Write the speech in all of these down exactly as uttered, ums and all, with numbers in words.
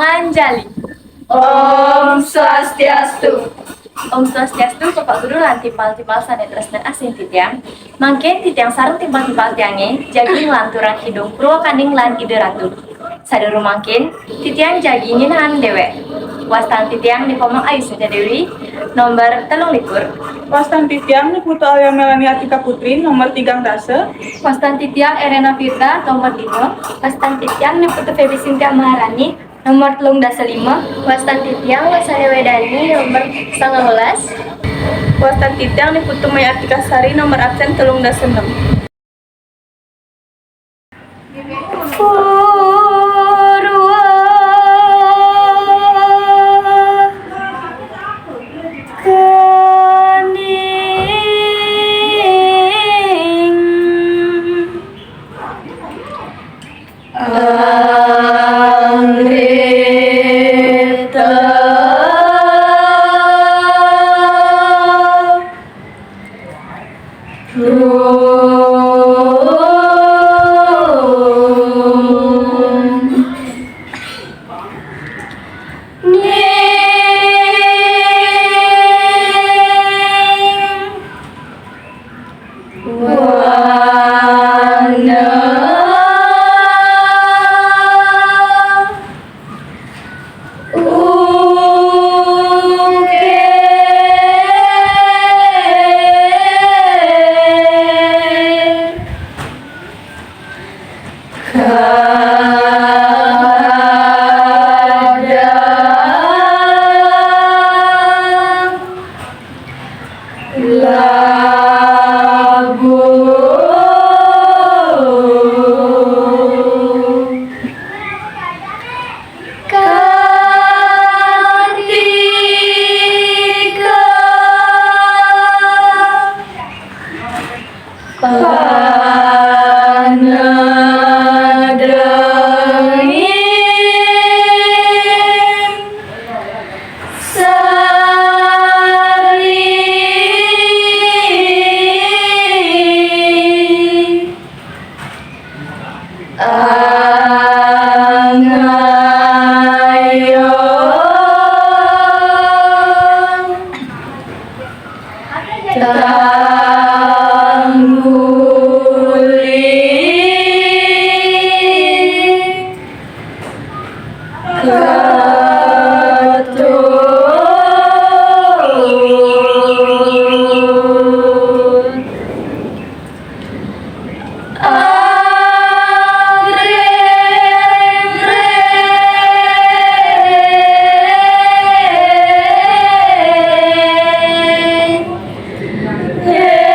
Manjali. Om Swastiastu. Om Swastiastu, Bapak Guru lan timpal-timpal sané tresna asih titiang. Mangkin titiang sareng timpal-timpal tiangé jagi nglanturang Kidung Purwakaning lan Ida Ratu. Sadurung mangkin, titiang jagi nyinahan déwék. Wastan titiang Ni Komang Ayu Satya Déwi, nomor telung likur. Wastan titiang Ni Putu Alia Melani Atika Putri, nomor tigang dasa. Wastan titiang Erena Firda, nomor lima. Wastan titiang Ni Putu Feby Sintia Maharani, nomor telung dasa lima. Wastan titiang Wasane Wedani, nomor sangalas. Wastan titiang Ni Putu Maya Artika Sari, nomor absen telung dasa enam. Purwa Kaning. Angreta. Rum. Ning. Wana. Uke. Kadang. Labuh. Katika. Panadengin. Sari. Angayong. Tangguli. Katon. Angreng-reng.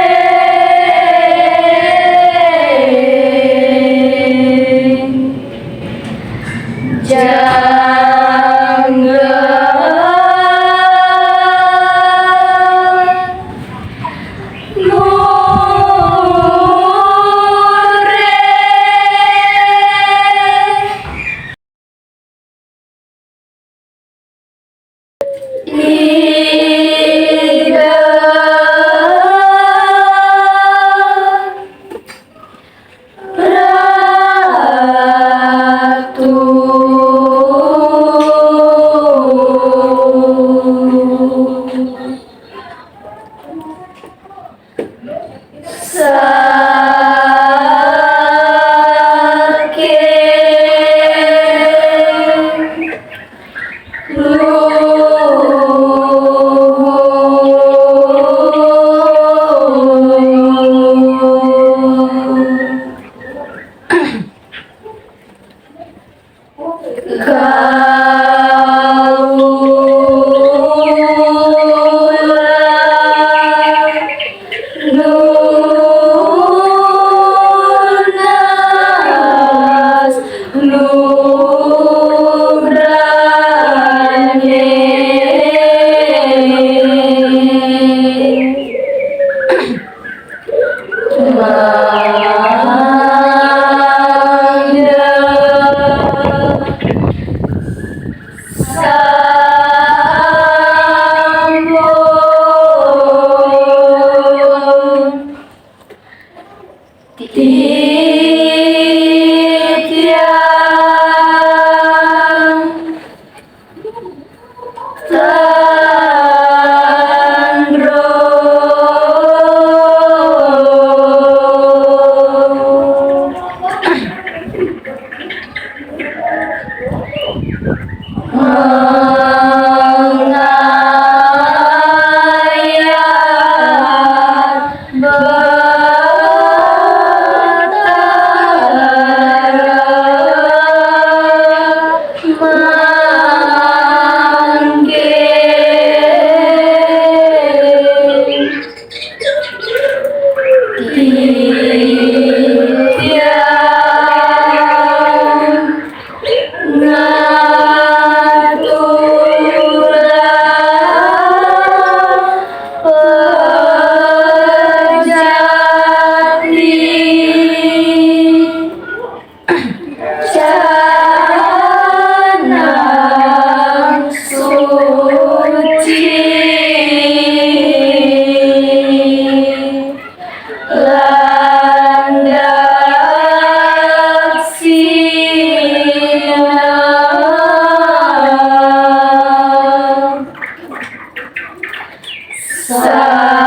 Sa